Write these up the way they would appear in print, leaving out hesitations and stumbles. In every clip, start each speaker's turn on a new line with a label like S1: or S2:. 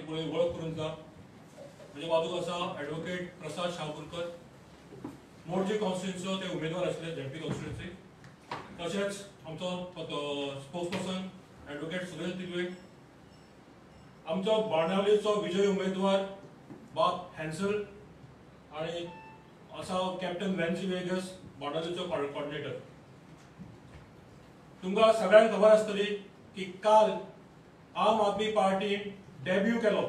S1: पयलीं वळख करून दिता. म्हज्या बाजूक आसा ॲडवोकेट प्रसाद शाहपूरकर, मोरजी कॉन्स्टिट्युन्सीचो ते उमेदवार आसले, झेडपी कॉन्स्टिट्युन्सी. तशेंच आमचो स्पोक्सपर्सन ॲडवोकेट सुरेश तिगवे, आमचो बाणावलीचो विजय उमेदवार बाब हॅन्सल, आणि आसा कॅप्टन वेन्सी वेगस, बाणावलीचो कॉर्डिनेटर. तुमकां सगळ्यांक खबर आसतली की काल आम आदमी पार्टीन डेब्यू केलो.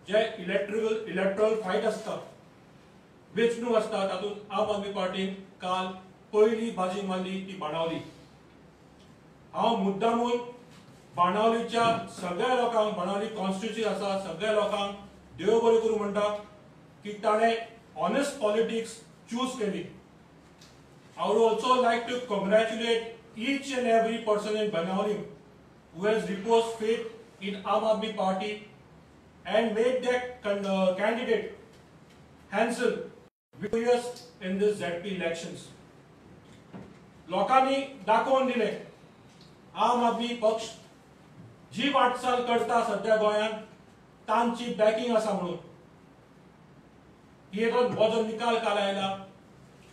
S1: जे इलेक्ट्रल फायट आसता, वेंचणूक आसता, तातूंत आम आदमी पार्टीन काल पयली बाजी मारली ती बाणावली. हांव मुद्दामून बाणावलीच्या सगळ्या लोकांक, बाणावली कॉन्स्टिट्युन्सी आसा सगळ्या लोकांक देव बरें करूं म्हणटा की ताणें ऑनेस्ट पॉलिटिक्स चूज केली. I would also like to congratulate each and every person in Benaulim who has reposed faith in Aam Aadmi Party and made their candidate Hansel victorious in this ZP elections. लोकांनी दाखोवन दिले आम आदमी पक्ष जी वाटचाल करता सध्या गोंयांत तांची बॅकिंग आसा म्हणून. ही हो जो निकाल काल आयला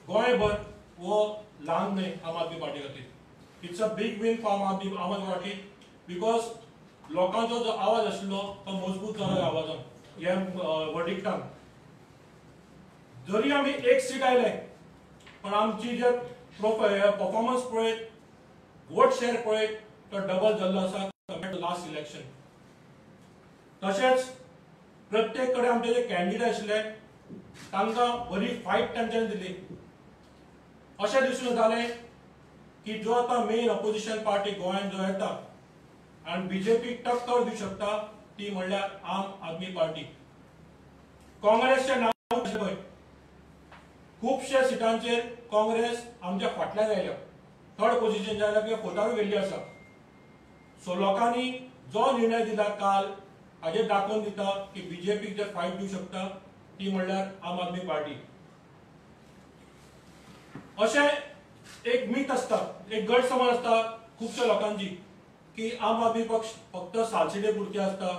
S1: गोंयभर हो ल्हान न्हय आम आदमी पार्टी खातीर. It's a big win for Aam Aadmi Party because लोकांचो जो आवाज आशिल्लो तो मजबूत जालो आवाजान, ह्या वर्डिक्टान. जरी आमी एक सीट आयले पण आमची जे परफॉर्मन्स पळयत, वोट शेअर पळयत, तो डबल जाल्लो आसा कम्पेर्ड टू लास्ट इलेक्शन. तशेंच प्रत्येक कडेन आमचे जे कॅन्डिडेट आशिल्ले तांकां बरी फायट तांच्यांनी दिली. अशें दिसून येतालें की जो आतां मेन ऑपोजिशन पार्टी गोंयांत जो येता आनी बीजेपी टक्कर दिवंक शकता ती म्हणल्यार आम आदमी पार्टी. काँग्रेसचें नांव पळय, खुबश्या सिटांचेर काँग्रेस आमच्या फाटल्यान आयल्या, थर्ड पोजिशन जाल्या किंवा फोर्तारूय गेल्ली आसा. सो लोकांनी जो निर्णय दिला काल हाजेर दाखोवन दिता की बीजेपीक जर फायट दिवंक शकता ती म्हणल्यार आम आदमी पार्टी. अशें एक मीत आसता, एक गैरसमज आसता खुबश्या लोकांची की आम आदमी पक्ष फक्त सालसेटे पुरती आसता,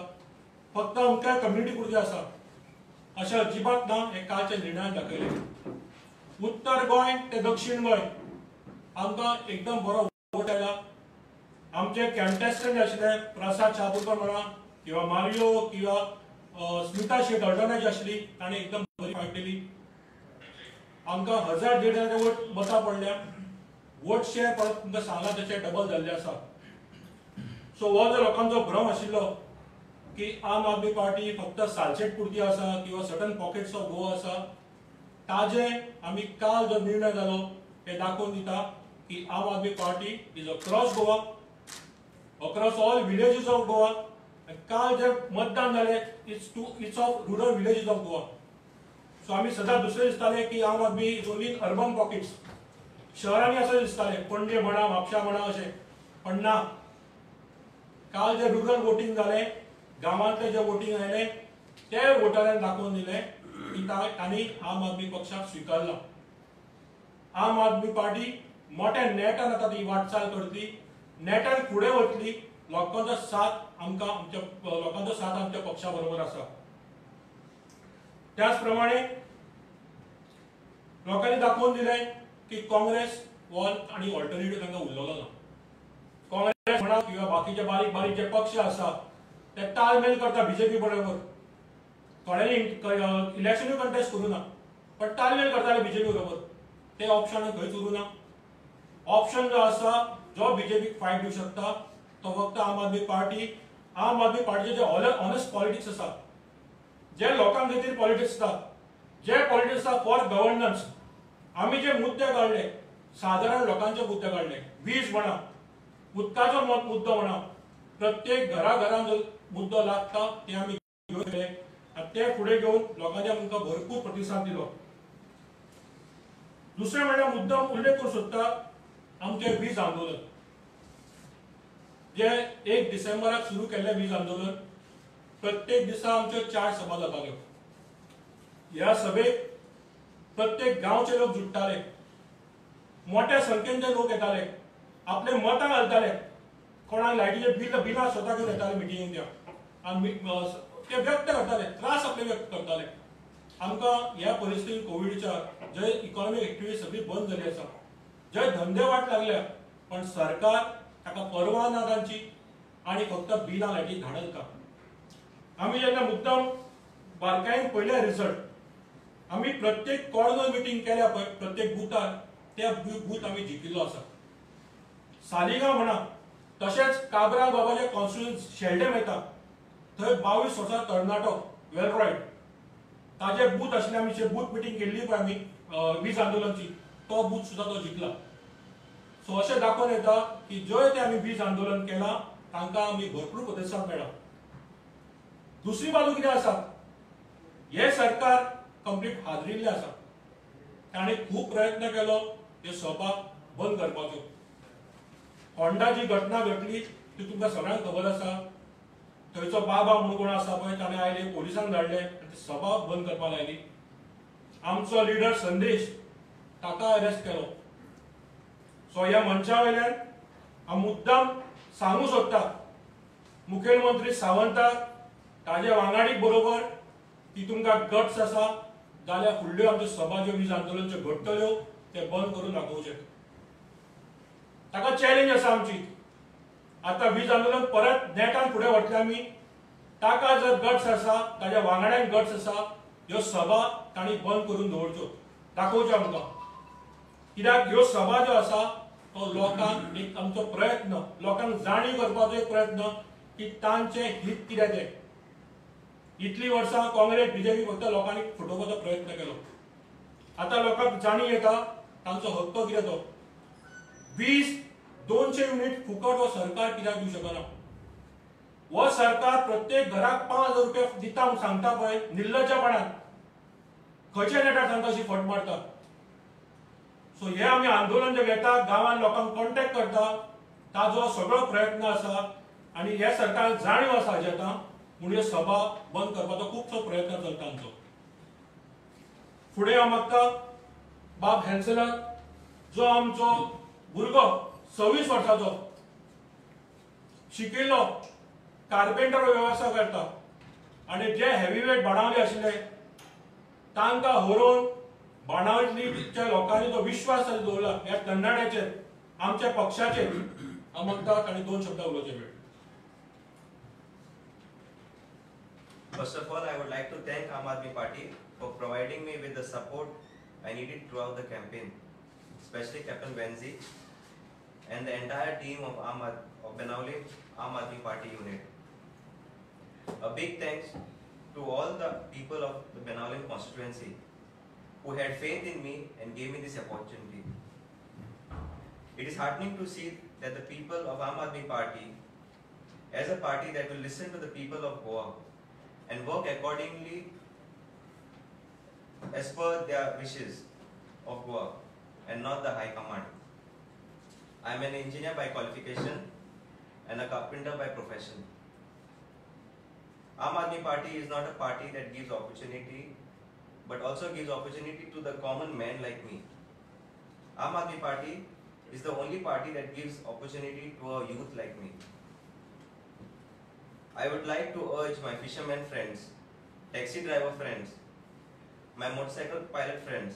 S1: फक्त अमक्या कम्युनिटी पुरती आसा. अशें अजिबात ना. हे कालच्या निर्णयान दाखयलें. उत्तर गोंय ते दक्षिण गोंय आमकां एकदम बरो वोट आयला. आमचे कंटेस्टंट आशिल्ले प्रसाद शाहपूरकर म्हणा किंवा मारियो किंवा स्मिता शेट अल्टरनेट आशिल्ली, ताणें एकदम बरी फायट दिली. आमकां 1000 1,500 वोट मतां पडल्या. वोट शेअर परत तुमकां सांगला तशें डबल जाल्ले आसा. सो हो जो लोकांचो भ्रम आशिल्लो की आम आदमी पार्टी फक्त सालसेट पुरती आसा किंवा सर्टन पॉकेट्स ऑफ गोवा आसा, ताजे आमी काल जो निर्णय जालो हे दाखोवन दिता की Aam Aadmi Party is across Goa, across all villages of Goa. काल जे मतदान जालें it's of rural villages of Goa. So आमी सदांच दुसरें दिसताले की Aam Aadmi is only in urban pockets, शहरांनी अशें दिसतालें, पणजे म्हणा, म्हापशा म्हणा अशें. पण ना, काल जे रुरल वोटींग जालें, गांवांतलें जें वोटींग आयलें ते वोटरान दाखोवन दिलें की तांणी आम आदमी पक्षाक स्विकारला. आम आदमी पार्टी मोठ्या नेटान आतां ती वाटचाल करतली, नेटान फुडें वतली. लोकांचो साथ आमकां, आमच्या लोकांचो साथ आमच्या पक्षा बरोबर आसा. त्याच प्रमाणे लोकांनी दाखोवन दिलें की काँग्रेस हो आनी ऑल्टरनेटिव्ह तांकां उरलेलो ना. काँग्रेस म्हणा किंवा बाकीचे बारीक बारीक जे पक्ष आसा ते तालमेल करता बीजेपी बरोबर. थोड्यांनी इलेक्शनूय कंटेस्ट करूं ना पण तालमेल करताले बीजेपी बरोबर. ते ऑप्शन खंयच उरूं ना. ऑप्शन जो आसा जो बीजेपीक फायट दिवंक शकता तो फक्त आम आदमी पार्टी. आम आदमी पार्टीचे जे ऑनेस्ट पॉलिटिक्स आसा, जे लोकां खातीर पॉलिटिक्स आसा, जे पॉलिटिक्स आसा फॉर गव्हर्नन्स. आमी जे मुद्दे काडले, सादारण लोकांचे मुद्दे काडले, वीज म्हणा, उदकाचो मुद्दो म्हणा, प्रत्येक घरा घरान जो मुद्दो लागता ते आमी घेवन गेले आनी ते फुडें घेवन लोकांनी आमकां भरपूर प्रतिसाद दिलो. दुसरें म्हणल्यार मुद्दम उल्लेख करूंक सोदता आमचें वीज आंदोलन, जे 1 डिसेंबराक सुरू केल्लें वीज आंदोलन. प्रत्येक दिसा आमच्यो 4 सभा जाताल्यो. ह्या सभेक प्रत्येक गांवचे लोक जुट्टाले, मोठ्या संख्येन ते लोक येताले, आपले मतां घालताले, कोणाक लायटीचे बिलां स्वता घेवन येताले मिटिंगेक त्या आनी ते व्यक्त करताले, त्रास आपले व्यक्त करताले. आमकां ह्या परिस्थितीन कोविडच्या जे इकॉनॉमीक एक्टिविटी सगळी बंद जाली आसा, जे धंदे वाट लागल्या, पण सरकार ताका पर्वा ना तांची आनी फक्त बिलां लायटी धाडत का. आमी जेन्ना मुद्दाम बारकायेन पळयल्या रिजल्ट, आमी प्रत्येक कॉर्नर मिटींग केल्या पळय प्रत्येक बुथार, त्या बूथ आमी जिखिल्लो आसा. सालिगांव म्हणा, तशेंच काब्राल बाबाचे कॉन्स्टिट्युएन्सी शेल्डेम येता थंय 22 वर्सां तरणाटो वेलरॉयड ताजे बूथ आशिल्ले, आमी जे बूथ मिटींग केल्ली पळय आमी वीज आंदोलनची, तो बूथ सुद्दां तो जिखला. सो अशें दाखोवन येता की जंय ते आमी वीज आंदोलन केलां तांकां आमी भरपूर प्रतिसाद मेळ्ळा. दुसरी बाजू कितें आसा, हे सरकार कंप्लीट हादरिल्लें आसा. ताणें खूब प्रयत्न केलो हे सभा बंद करपाच्यो. होंडा जी घटना घडली ती तुमकां सगळ्यांक खबर आसा. थंयचो बाबा म्हणून कोण आसा पळय, ताणें आयले पोलिसांक धाडले आनी ती सभा बंद करपाक लायली. आमचो लिडर संदेश ताका अरेस्ट केलो. सो ह्या मंचा वयल्यान हांव मुद्दाम सांगू सोदता मुखेलमंत्री सावंताक, ताजे वांगडीक बरोबर की तुमकां गट्स आसा जाल्यार फुडल्यो आमच्यो सभा ज्यो वीज आंदोलनच्यो घडटल्यो ते बंद करून दाखोवचे. ताका चॅलेंज आसा आमची. आतां वीज आंदोलन परत नेटान फुडें व्हरतले आमी. ताका जर गट्स आसा, ताज्या वांगड्यांक गट्स आसा, ह्यो सभा तांणी बंद करून दवरच्यो, दाखोवच्यो आमकां. कित्याक ह्यो सभा ज्यो आसा तो लोकांक एक आमचो प्रयत्न, लोकांक जाणीव करपाचो एक प्रयत्न की तांचें हित कितें तें. इतलीं वर्सां काँग्रेस बीजेपी फक्त लोकांनी फटोवपाचो प्रयत्न केलो. आतां लोकांक जाणीव येता तांचो हक्क कितें तो. वीज 200 युनिट फुकट हो सरकार कित्याक दिवंक शकना? हो सरकार प्रत्येक घराक 5000 रुपया दिता म्हूण सांगता पळय, निर्लज्जपणान खंयच्या नेटार सांगता, अशी फट मारता. सो हे आमी आंदोलन जे घेता, गांवान लोकांक कॉन्टेक्ट करता, ताजो सगळो प्रयत्न आसा आनी हे सरकार जाणीव आसा हाजी आतां, म्हूण ह्यो सभा बंद करपाचो खुबसो प्रयत्न चलता आमचो. फुडें हांव मागता बाब हॅन्सलाक, जो आमचो भुरगो 26 वर्साचो शिकिल्लो कार्पेंटर वेवसाय करता आनी जे हेवीवेट बाणावली आशिल्ले तांकां हरोवन बाणावलीच्या लोकांनी जो विश्वास दवरला ह्या तरणाट्याचेर, आमच्या पक्षाचेर, हांव मागता तांणी 2 शब्द उलोवचे वेळ.
S2: First of all, I would like to thank Aam Aadmi Party for providing me with the support I needed throughout the campaign, especially Captain Venzi and the entire team of Benaulim Aam Aadmi Party unit. A big thanks to all the people of the Benaulim constituency who had faith in me and gave me this opportunity. It is heartening to see that the people of Aam Aadmi Party, as a party that will listen to the people of Goa and work accordingly as per their wishes of Goa and not the High Command. I am an engineer by qualification and a carpenter by profession. Aam Aadmi Party is not a party that gives opportunity, but also gives opportunity to the common man like me. Aam Aadmi Party is the only party that gives opportunity to a youth like me. I would like to urge my fisherman friends, taxi driver friends, my motorcycle pilot friends,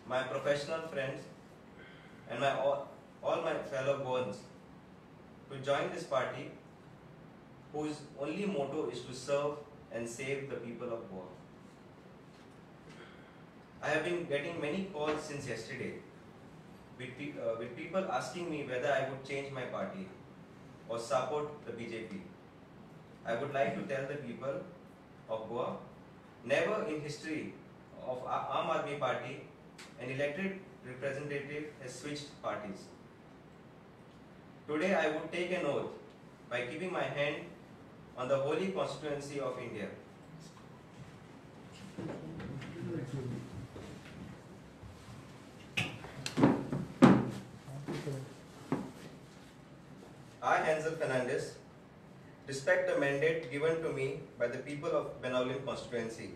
S2: my professional friends, and my all my fellow Goans to join this party whose only motto is to serve and save the people of Goa. I have been getting many calls since yesterday with people asking me whether I would change my party or support the BJP. I would like to tell the people of Goa, never in history of Aam Aadmi Party an elected representative has switched parties. Today I would take an oath by keeping my hand on the holy constituency of India. I, Hansel Fernandes, respect the mandate given to me by the people of Benaulim constituency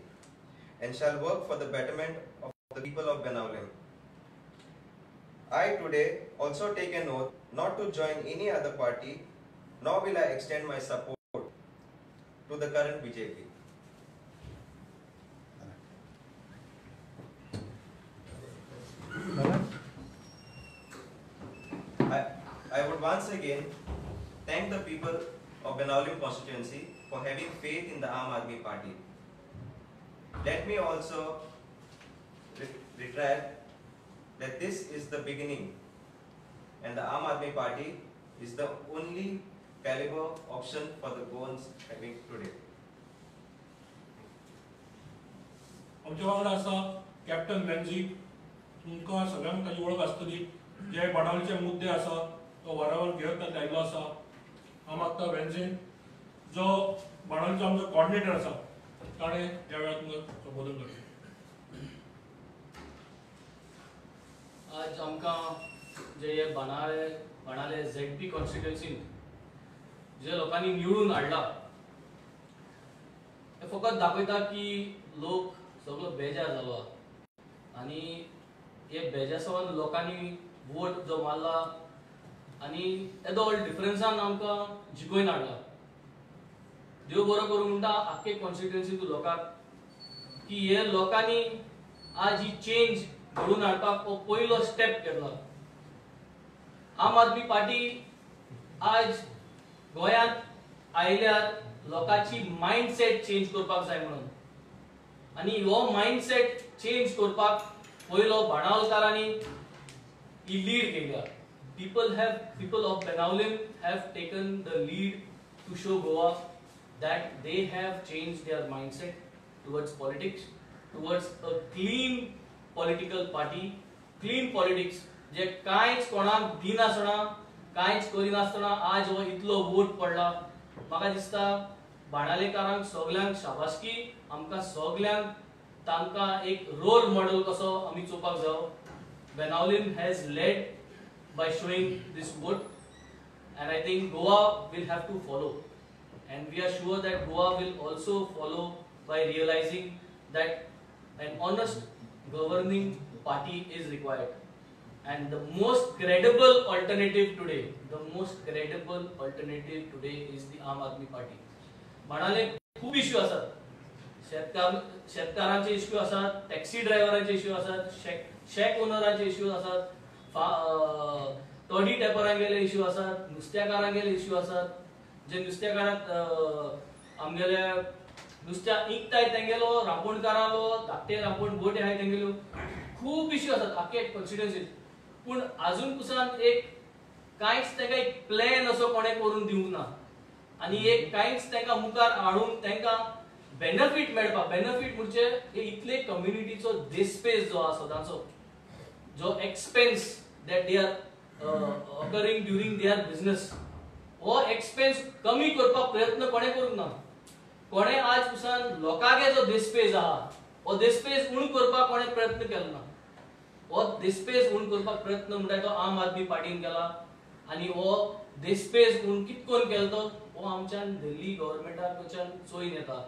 S2: and shall work for the betterment of the people of Benaulim. I today also take an oath not to join any other party, nor will I extend my support to the current BJP. I would once again thank the people of Benaulim constituency for having faith in the Aam Aadmi Party. Let me also reiterate that this is the beginning and the Aam Aadmi Party is the only caliber option for the Goans having today.
S1: आमच्या वांगडा आसा captain वेन्झी. तुमकां सगळ्यांक ताची वळख आसतली. जे बाणावलीचे मुद्दे आसा तो वारंवार घेत आयिल्लो आसा. हांव मागता वेन्झीन जो बाणावलीचो आमचो कॉर्डिनेटर आसा ताणें ह्या वेळार तुमकां संबोधन करचें.
S3: आज आमकां जे हे बाणाले झेडपी कॉन्स्टिट्युएन्सीन जे लोकांनी निवडून हाडला हे फकत दाखयता की लोक सगळो बेजार जालो आहा आनी हे बेजासावन लोकांनी वोट जो मारला आनी येदो व्हड डिफरन्सान आमकां जिखोवन हाडला. देव बरो करूं म्हणटा आख्खे कॉन्स्टिट्युएन्सींत लोकांक की हे लोकांनी आज ही चेंज घडोवन हाडपाक हो पयलो स्टेप घेतला. आम आदमी पार्टी आज गोंयांत आयल्यार लोकांची मायंडसेट चेंज करपाक जाय म्हणून आनी हो मायंडसेट चेंज करपाक पयलो बाणावलकारांनी ही लीड केल्या. People of Benaulim have taken the lead to show Goa that they have changed their mindset towards politics, towards a clean political party, clean politics. जे कांयच कोणाक दिनासतना कांयच करिनासतना आज हो इतलो वोट पडला. म्हाका दिसता बाणालेकारांक सगल्यांक शाबासकी. आमकां सगल्यांक तांकां एक रोल मॉडेल कसो आमी चोवपाक जावो. Benaulim has led by showing this vote and I think Goa will have to follow and we are sure that Goa will also follow by realizing that an honest governing party is required and the most credible alternative today, the most credible alternative today is the Aam Aadmi Party. म्हणाले खूब issue आसात. शेतकारांचे issue आसात, taxi ड्रायव्हरांचे issue आसात, shack ओनरांचे issue आसात, toddy टॅपरांगेले issue आसात, नुस्त्याकारांगेले issue आसात. जे नुस्त्याकारांक आमगेले नुस्त्या इंकताय तेंगेलो, रांपोणकारांलो धाकटे रांपोण बोटी आहाय तेंगेल्यो खूब इश्यू आसात आख्खे कॉन्स्टिट्युएन्सीत. पूण आजून पुसान एक कांयच तेका एक प्लॅन असो कोणें करून दिवंक ना आनी एक कांयच तेका मुखार हाडून तेंकां बेनिफीट मेळपाक. बेनिफीट म्हणजे हे इतले कम्युनिटीचो डिस्पेस जो आसा सदांचो जो expense that they are occurring during their business हो एक्सपेन्स कमी करपाक प्रयत्न कोणें करूंक ना. कोणें आज पुसान लोकांगे जो डिस्पेस आहा हो डिस्पेस उण करपाक कोणें प्रयत्न केलो ना. हो डिस्पेस उण करपाक प्रयत्न म्हणटा तो आम आदमी पार्टीन केला आनी हो डिस्पेस उण कित करून केलो तो हो आमच्यान दिल्ली गव्हर्मेंटा कडच्यान चोयन येता.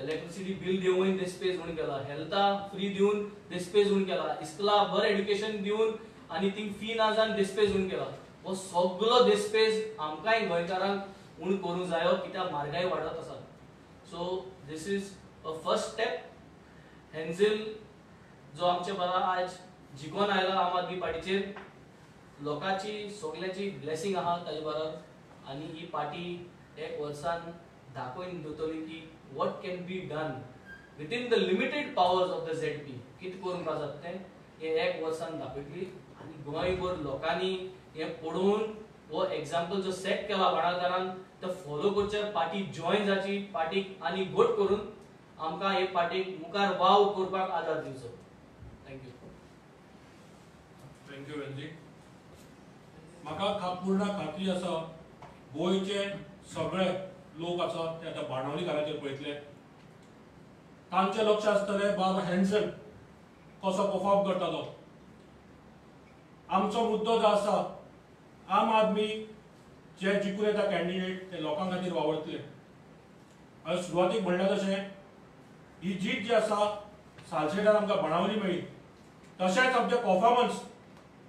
S3: इलेक्ट्रिसिटी बिल दिवन डिस्पेस उण केला, हेल्था फ्री दिवन डिस्पेस उण केला, इस्कला बरें एड्युकेशन दिवन आनी थिंग फी ना जावन डिस्पेस उण केला. हो सगळो डिस्पेस आमकांय गोंयकारांक उण करूंक जायो कित्याक म्हारगाय वाडत आसा. So this is a first step. Henzil जो आमचे बरा आज जिखोन आयला आम आदमी पार्टीचेर लोकांची सगल्यांची ब्लेसिंग आहा ताजे बरोबर आनी ही पार्टी एक वर्सान दाखोवन दितली की what can be done within the limited powers of the ZP कितें करूंक जाता तें हें एक वर्सान दाखयतली आनी गोंयभर लोकांनी हें पळोवन हो एग्जाम्पल जो सेट केला बाणालकारान तो फॉलो करचें, पार्टी जॉयन जावची, पार्टीक आनी घट करून आमकां हे पार्टीक मुखार वाव करपाक आदार दिवचो. Thank you.
S1: Thank you वेन्झी. म्हाका पूर्ण खात्री आसा गोंयचे सगळे लोक आसा ते आतां बाणावलीकाराचेर पळयतले, तांचें लक्ष आसतलें बाब हॅन्सन कसो परफॉर्म करता तो. आमचो मुद्दो जो आसा आम आदमी जे जिखून येता कॅन्डिडेट ते लोकां खातीर वावरतले. आनी सुरवातीक म्हणलें तशें ही जीत जी आसा सालसेटान आमकां बाणावली मेळ्ळी, तशेंच आमचें परफॉर्मन्स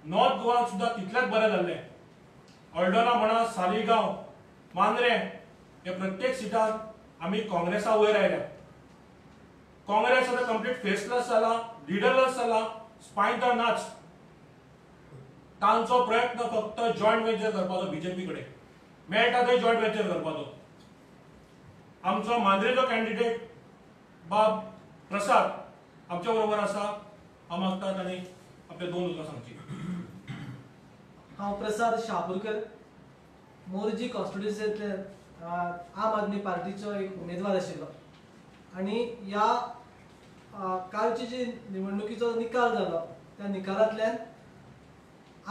S1: नॉर्थ गोवान सुद्दां तितलेंच बरें जाल्लें. अल्डोना म्हणा, सालिगांव, मांद्रें हे प्रत्येक सिटार आमी काँग्रेसा वयर आयल्या. काँग्रेस आतां कंप्लीट फेसलेस जाला, लिडरलेस जाला, स्पायन तर नाच. तांचो प्रयत्न फक्त जॉयंट वेंचर करपाचो, बीजेपी कडेन मेळटा थंय जॉयंट वेंचर करपाचो. आमचो मांद्रेचो कॅन्डिडेट बाब प्रसाद आमच्या बरोबर आसा. हांव मागता तांणी आपले दोन उतरां सांगची.
S4: हांव प्रसाद शहापूरकर, मोरजी कॉन्स्टिट्युएन्सींतले आम आदमी पार्टीचो एक उमेदवार आशिल्लो आनी ह्या कालची जी निवडणुकीचो निकाल जालो त्या निकालांतल्यान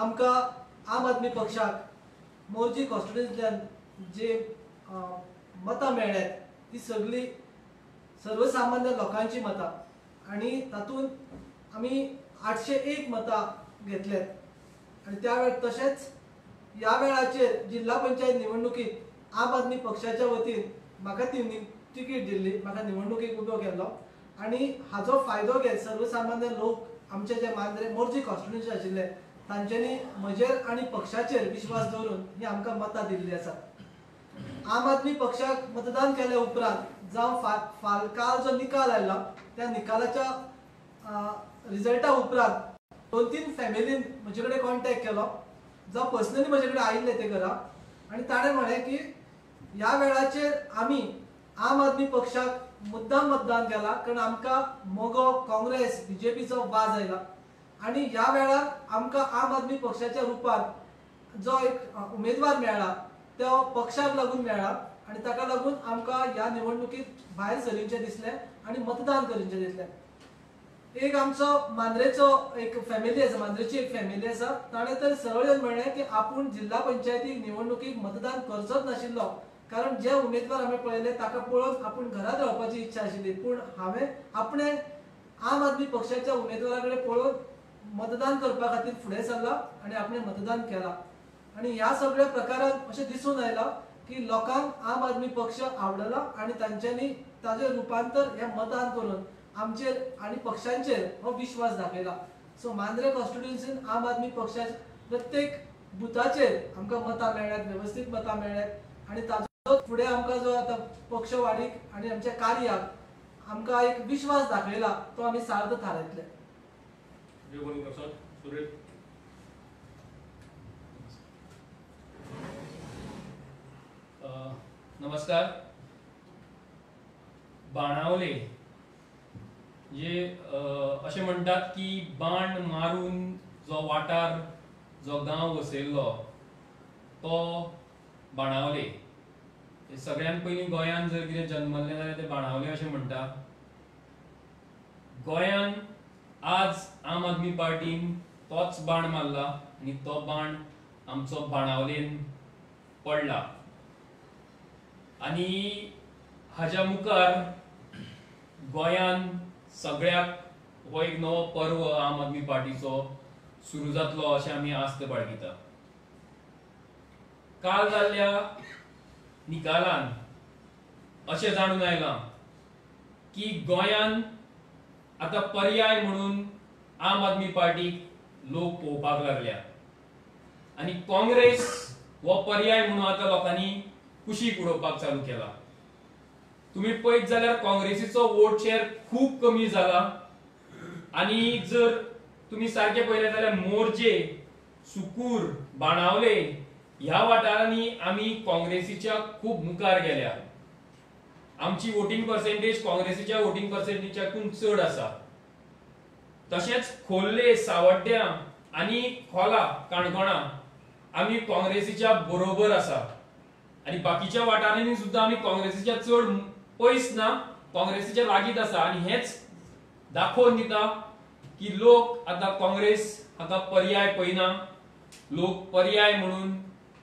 S4: आमकां आम आदमी पक्षाक मोरजी कॉन्स्टिट्युएन्सींतल्यान जे मतां मेळ्ळ्यात ती सगळी सर्वसामान्य लोकांची मतां आनी तातूंत आमी 801 मतां घेतल्यात. आनी त्या वेळ तशेंच ह्या वेळाचेर जिल्हा पंचायत निवडणुकीत आम आदमी पक्षाच्या वतीन म्हाका ती तिकीट दिल्ली, म्हाका निवडणुकीक उबो केल्लो आनी हाजो फायदो घेत सर्वसामान्य लोक आमचे जे मांद्रे मोरजी कॉन्स्टिट्युएन्सी आशिल्ले तांच्यांनी म्हजेर आनी पक्षाचेर विश्वास दवरून ही आमकां मतां दिल्ली आसात. आम आदमी पक्षाक मतदान केल्या उपरांत जावं काल जो निकाल आयला त्या निकालाच्या रिजल्टा उपरांत 2-3 फॅमिलीन म्हजे कडेन कॉन्टेक्ट केलो, जावं पर्सनली म्हजे कडेन आयिल्ले ते घरा आनी ताणें म्हळें की ह्या वेळाचेर आमी आम आदमी पक्षाक मुद्दाम मतदान केलां कारण आमकां मगो, काँग्रेस, बीजेपीचो वाज आयला आनी ह्या वेळार आमकां आम आदमी पक्षाच्या रुपान जो एक उमेदवार मेळ्ळा तो पक्षाक लागून मेळ्ळा आनी ताका लागून आमकां ह्या निवडणुकीत भायर सरिचें दिसलें आनी मतदान करिचें दिसलें. एक आमचो मांद्रेचो एक फॅमिली आसा, मांद्रेची एक फॅमिली आसा, ताणें तर सरळ येवन म्हणलें की आपूण जिल्हा पंचायतीक निवडणुकीक मतदान करचोच नाशिल्लो कारण जे उमेदवार आमी पळयले ताका पळोवन आपूण घरांत रावपाची इच्छा आशिल्ली, पूण हांवें आपणें आम आदमी पक्षाच्या उमेदवारा कडेन पळोवन मतदान करपा खातीर फुडें सरला आनी आपणें मतदान केलां. आनी ह्या सगळ्या प्रकारान अशें दिसून आयलां की लोकांक आम आदमी पक्ष आवडला आनी तांच्यांनी ताजें रुपांतर हें मतदान करून आमचेर आनी पक्षांचेर हो विश्वास दाखयला. सो मांद्रे कॉन्स्टिट्युएन्सीन आम आदमी पक्षाच्या प्रत्येक बुथाचेर आमकां मतां मेळ्ळ्यात, वेवस्थीत मतां मेळ्ळ्यात आनी ताजो फुडें आमकां जो आतां पक्ष वाडीक आनी आमच्या कार्याक आमकां एक विश्वास दाखयला तो आमी सार्थ थारायतले.
S5: नमस्कार. बाणावले जे अशें म्हणटात की बाण मारून जो वाठार जो गांव वसयल्लो तो बाणावले. सगळ्यान पयलीं गोंयांत जर कितें जन्मल्लें जाल्यार ते बाणावले अशें म्हणटा. गोंयांत आज आम आदमी पार्टीन तोच बाण मारला आनी तो बाण आमचो बाणावलेन पडला आनी हाज्या मुखार गोंयांत सगळ्याक हो एक नवो पर्व आम आदमी पार्टीचो सुरू जातलो अशें आमी आस्त बाळगिता. काल जाल्ल्या निकालान अशें जाणून आयलां की गोंयांत आतां पर्याय म्हणून आम आदमी पार्टीक लोक पळोवपाक लागल्या आनी काँग्रेस हो पर्याय म्हणून आतां लोकांनी कुशीक उडोवपाक चालू केला. तुम्ही पळयत जाल्यार काँग्रेसीचो वोट शेअर खूब कमी जाला आनी जर तुम्ही सारखे पळयले जाल्यार मोरजे, सुकूर, बाणावले ह्या वाठारांनी आमी काँग्रेसीच्या खूब मुखार गेल्या. आमची वोटिंग पर्सेंटेज काँग्रेसीच्या वोटिंग पर्सेंटेजाकून चड आसा. तशेंच खोर्ले, सावड्ड्यां आनी खोला, काणकोणा आमी काँग्रेसीच्या बरोबर आसा आनी बाकीच्या वाठारांनी सुद्दां आमी काँग्रेसीच्या चड पयस ना, काँग्रेसीच्या लागींच आसा. आनी हेच दाखोवन दिता की लोक आतां काँग्रेस हाका पर्याय पळयना, लोक पर्याय म्हणून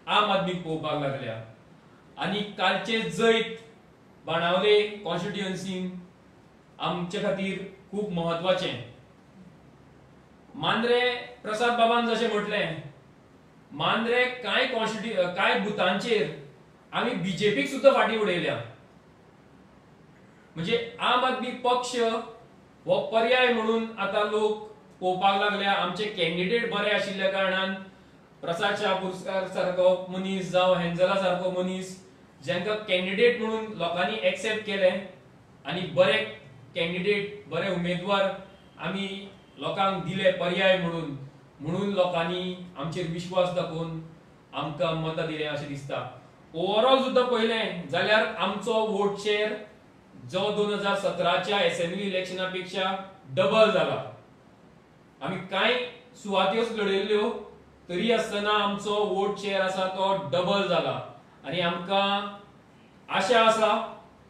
S5: आम आदमीक पळोवपाक लागल्या. आनी कालचे जैत बाणावले कॉन्स्टिट्युएन्सीन आमचे खातीर खूब म्हत्वाचें. मांद्रे प्रसाद बाबान जशें म्हटलें, मांद्रे कांय कांय बुथांचेर आमी बीजेपीक सुद्दां फाटीं उडयल्या. म्हणजे आम आदमी पक्ष हो पर्याय म्हणून आतां लोक पळोवपाक लागल्या. आमचे कॅन्डिडेट बरे आशिल्ल्या कारणान प्रसाद शहापुरकार सारको मनीस जावं हेंजला सारको मनीस जांकां कॅन्डिडेट म्हणून लोकांनी एक्सेप्ट केले आनी बरे कॅन्डिडेट, बरे उमेदवार आमी लोकांक दिले पर्याय म्हणून, म्हणून लोकांनी आमचेर विश्वास दाखोवन आमकां मतां दिलें अशें दिसता. ओवरऑल सुद्दां पळयलें जाल्यार आमचो वोट शेअर जो 2017च्या असेंब्ली इलेक्शना पेक्षा डबल जाला. आमी कांय सुवात्योच लढयल्ल्यो तरी आसतना आमचो वोट शेअर आसा तो डबल जाला आनी आमकां आशा आसा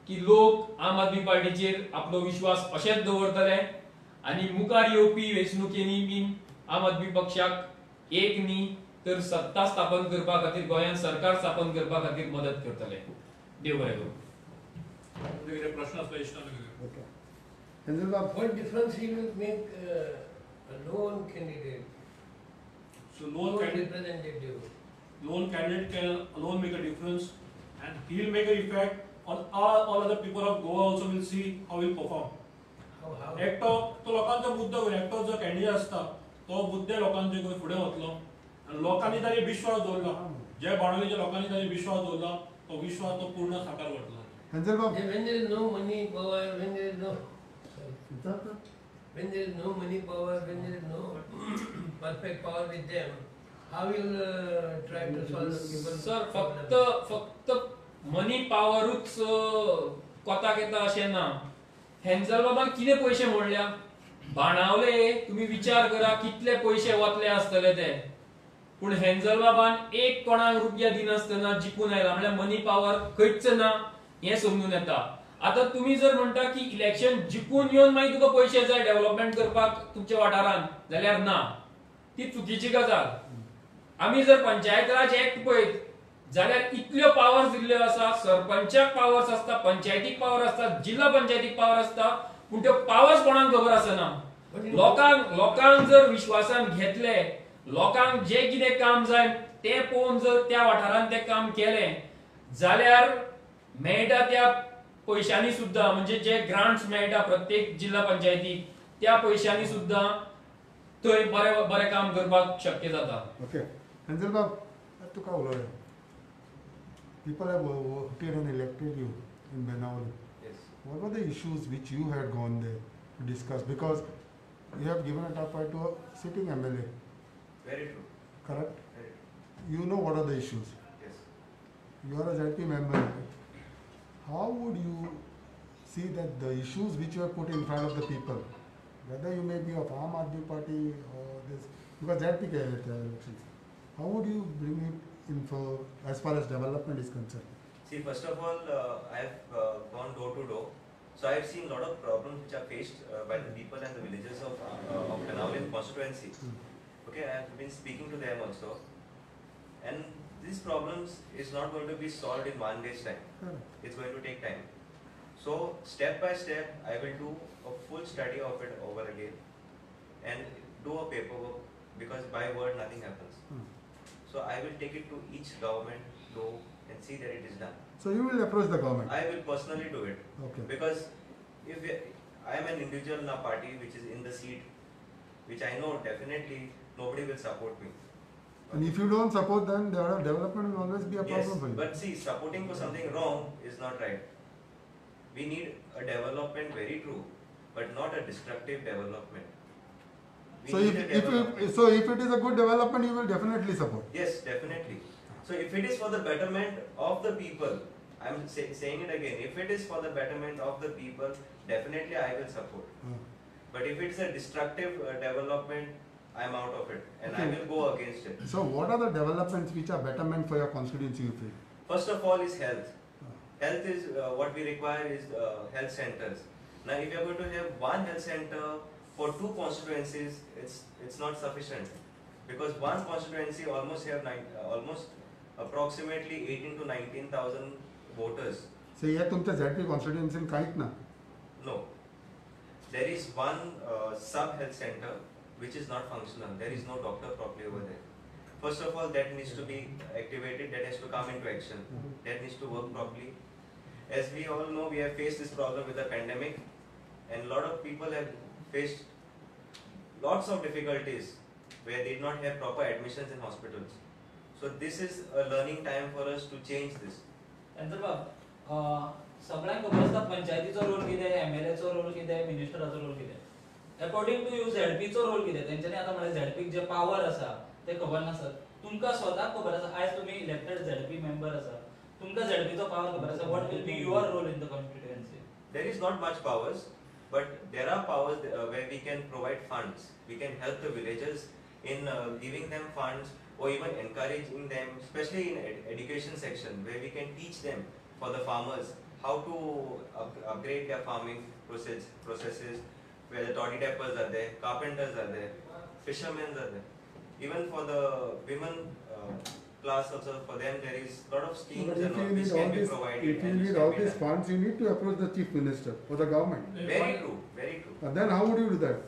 S5: की लोक आम आदमी पार्टीचेर आपलो विश्वास अशेंच दवरतले आनी मुखार येवपी वेंचणुकेंनी बीन आम आदमी पक्षाक एक न्ही तर सत्ता स्थापन करपा खातीर, गोंयांत सरकार स्थापन करपा खातीर मदत करतले. देव बरें करूं.
S1: प्रश्न.
S6: What difference he will make a lone candidate?
S1: So lone
S6: representative.
S1: Lone candidate can alone make a difference, and he will make an effect on all other people of Goa also will see how he will perform.
S6: How?
S1: एकटो तो लोकांचो मुद्दो घेवन, एकटो जो candidate आसता तो मुद्दे लोकांचे घेवन फुडें वतलो आनी लोकांनी ताजेर विश्वास दवरला, जे बाणावलेच्या लोकांनी ताजेर विश्वास दवरला तो विश्वास तो पूर्ण साकार करतलो.
S6: When there is no money power, when there is no when there is no money power, when there is no perfect power with them, how will try to solve the people?
S5: Sir, फक्त फक्त money पावरूच कोताक येता अशें ना. हेन्झल बाबान कितें पयशे मोडल्या बाणावले, तुमी विचार करा कितले पयशे वतले आसतले ते. पूण हेन्झल बाबान एक कोणाक रुपया दिनासतना जिखून आयला, म्हणल्यार मनी पावर खंयच ना हें समजून येता. आतां तुमी जर म्हणटा की इलेक्शन जिखून येवन मागीर तुका पयशे जाय डेव्हलपमेंट करपाक तुमच्या वाठारांत, जाल्यार ना, ती चुकीची गजाल. आमी जर पंचायत राज एक्ट पळयत जाल्यार इतल्यो पावर्स दिल्ल्यो आसा, सरपंचाक पावर्स आसता, पंचायतीक पावर आसता, जिल्हा पंचायतीक पावर आसता, पूण त्यो पावर्स कोणाक खबर आसना. लोकांक जर विश्वासान घेतले, लोकांक जे कितें काम जाय तें पळोवन जर त्या वाठारांत तें काम केलें जाल्यार मेळटा त्या पयशांनी सुद्दां, म्हणजे जे ग्रांट्स मेळटा प्रत्येक जिल्हा पंचायतीक त्या पयशांनी सुद्दां थंय बरें बरें काम करपाक शक्य जाता.
S7: ओके हेन्झल बाब, तुका उलोवया. People have voted and elected you in Benaulim.
S2: Yes.
S7: What were the issues which you had gone there to discuss? Because you have given a tough fight to a sitting MLA.
S2: Very true.
S7: Correct?
S2: Very true.
S7: You know what are the issues.
S2: Yes.
S7: You are a ZP member. How would you see that the issues which you have put in front of the people, whether you may be of Aam Aadmi Party or this, because ZP elections, how would you bring it in for as far as development is concerned?
S2: See, first of all, I have gone door to door, so I have seen a lot of problems which are faced by the people and the villagers of Benaulim constituency. Okay, I have been speaking to them also, and these problems is not going to be solved in one day's time. It's going to take time. So step by step, I will do a full study of it over again and do a paperwork, because by word nothing happens. So I will take it to each government door and see that it is done.
S7: So you will approach the government?
S2: I will personally do it.
S7: Okay.
S2: Because if I am an individual in a party which is in the seat, which I know definitely nobody will support me.
S7: And if you don't support them, the development will always be a problem for you.
S2: But see, supporting for something wrong is not right. We need a development, very true, but not a destructive development.
S7: So if it is a good development, you will definitely support.
S2: Yes, definitely. So if it is for the betterment of the people, I am saying it again, if it is for the betterment of the people, definitely I will support. But if it is a destructive development, I am out of it and I will go against it.
S7: So what are the developments which are betterment for your constituency, you feel?
S2: First of all is health. Health is what we require is health centers. Now if you are going to have one health center for two constituencies, it's not sufficient, because one constituency almost have almost approximately 18 to 19,000 voters.
S7: So here तुमच्या ZP constituency काहीच ना?
S2: No, there is one sub health center which is not functional. There is no doctor properly over there. First of all, that needs to be activated. That has to come into action. That needs to work properly. As we all know, we have faced this problem with the pandemic, and a lot of people have faced lots of difficulties where they did not have proper admissions in hospitals. So this is a learning time for us to change this.
S8: Angel बाब, सगळ्यांक खबर आसता पंचायतीचो role कितें, एमएलएचो role कितें, मिनिस्टराचो role कितें. According two you झेडपीचो role कितें? तेंच्यांनी आतां म्हणलें झेडपीक जे पावर आसा ते खबर नासत. तुमकां स्वताक खबर आसा, आयज तुमी इलेक्टेड झेडपी मेंबर आसा, तुमकां झेडपीचो पावर खबर आसा. What will be your role in the constituency?
S2: There is not much powers, but there are powers where we can provide funds. We can help the villagers in giving them funds or even encouraging them, especially in education section, where we can teach them for the farmers how to upgrade their farming processes, where the toddy tappers are there, carpenters are there, fishermen are there. Even for the women class also, for them there is lot of schemes
S7: But
S2: and
S7: if
S2: all
S7: you
S2: which
S7: need
S2: can
S7: all
S2: be
S7: this,
S2: provided.
S7: if you
S2: and which
S7: need
S2: can
S7: all
S2: be
S7: these
S2: done.
S7: funds, you need to approach the chief minister or the government.
S2: Very true, very true.
S7: And then how would you do that?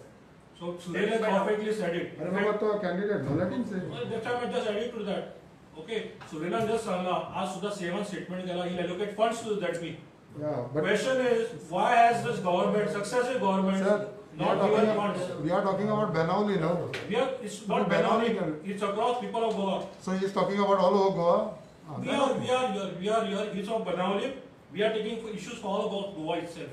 S1: So Surendra has perfectly said it.
S7: अरे बाबा तो candidate, no, let him say.
S1: Well, that's why I just added to that. Okay, Surendra just सांगला आज सुद्धा सीएमान statement केला, he will allocate funds to that me.
S7: Yeah, but
S1: Question is, why has this government, successive government,
S7: sir, we are
S1: not given
S7: talking
S1: funds?
S7: we are talking about Benaulim now.
S1: We are, it's not
S7: Benaulim.
S1: Benaulim, it's across people of Goa.
S7: So he is talking about all over Goa. Ah,
S1: We
S7: then
S1: are,
S7: okay.
S1: we are here, we are here, it's of Benaulim, we are taking issues for all of Goa itself.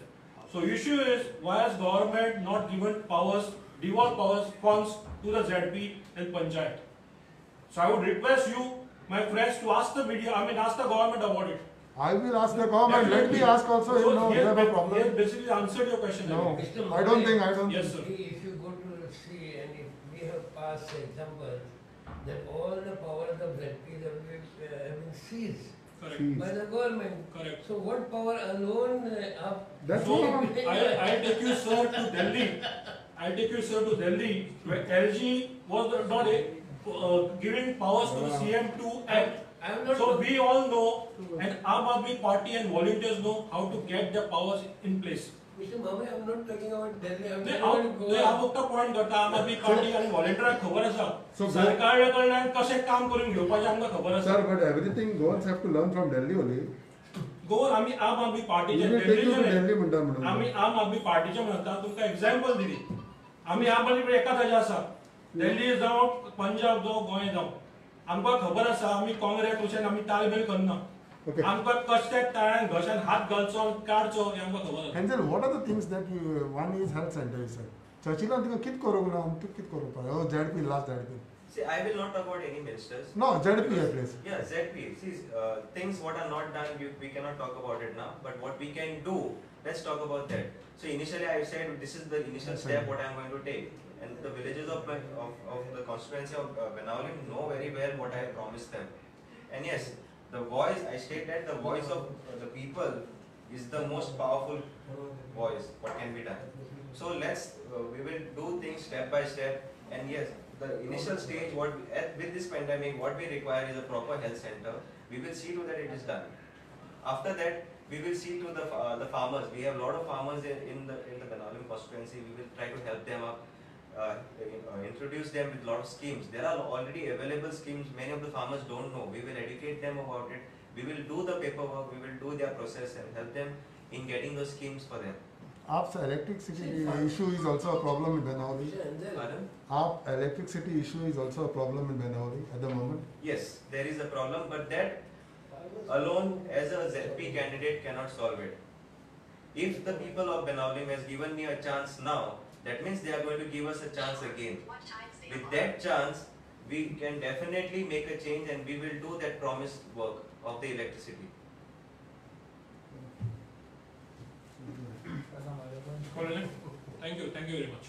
S1: So issue is, why has government not given powers, devolved powers, funds to the ZP and Panchayat? So I would request you, my friends, to ask the media, I mean ask the government about it.
S7: I will ask the government. Let me ask also.
S1: So
S7: Him, no,
S1: he
S7: you
S1: has
S7: have a
S1: He has
S7: problem.
S1: basically answered your question.
S7: No,
S6: Mr.
S7: I don't think. I don't.
S1: Yes, sir.
S6: If you go to see, and if we have past examples, that all the powers of ZP have been seized
S1: Correct.
S7: Seized.
S6: by the government.
S1: Correct.
S6: So what power alone up?
S7: That's
S1: So
S7: what
S1: I'll take you, sir, to Delhi. I'll take you, sir, to Delhi, where LG was not giving powers to the CM to act.
S6: I am not.
S1: So we all know, and Aam Aadmi Party and volunteers know how to get the powers in place.
S6: Mr. Mhame, I am not talking about Delhi. I am
S1: ते
S6: talking about
S1: हांव
S6: Goa.
S1: फक्त point करता, आम Aadmi party आनी व्हॉलंटियरांक खबर आसा
S7: So
S1: सरकारा कडल्यान कशें काम करून घेवपाचें आमकां खबर आसा.
S7: Sir, but everything Goans have to learn from Delhi only.
S1: Goan आमी आम आदमी पार्टीचे
S7: We will take you to
S1: दिल्लीचे
S7: Delhi म्हणटा म्हणून.
S1: आमी आम आदमी पार्टीचे म्हणटा तुमकां एग्जाम्पल दिली. आमी आम आदमी एकाच हाजे आसा, दिल्ली जावं पंजाब जावं गोंय जावं, आमकां खबर आसा आमी काँग्रेस वचून आमी ताळमेळ करना.
S7: Okay.
S1: आमकां कशें ताळ्यान घशान हात घालचो आनी काडचो हें आमकां खबर आसा.
S7: Hansel, what are the things that you, one is health center, you said. चर्चिलान तुका कितें करूंक ना, तूं कितें करूंक पळय? Oh, ZP, last ZP.
S2: See, I will not talk about any ministers.
S7: No, ZP at least.
S2: Yeah, ZP. See, things what are not done, we cannot talk about it now. But what we can do, let's talk about that. So initially I said this is the initial
S7: Yes, sir.
S2: step what I am going to take. And the villages of the constituency of Benaulim know very well what I have promised them. And yes, the voice, I state that the voice of the people is the most powerful voice, what can be done. So let's, we will do things step by step. And yes, the initial stage, what we, with this pandemic, what we require is a proper health center. We will see to that it is done. After that, we will see to the farmers. We have a lot of farmers in the Benaulim constituency. We will try to help them up, introduce them with a lot of schemes. There are already available schemes. Many of the farmers don't know. We will educate them about it. We will do the paperwork. We will do their process and help them in getting those schemes for them.
S7: Aap's electricity issue is also a problem in Benaulim.
S2: Pardon?
S7: Aap electricity issue is also a problem in Benaulim at the moment.
S2: Yes, there is a problem, but that alone as a ZP candidate cannot solve it. If the people of Benaulim has given me a chance now, that means they are going to give us a chance again. With that chance, we can definitely make a change and we will do that promised work of the electricity.
S1: Thank you very much.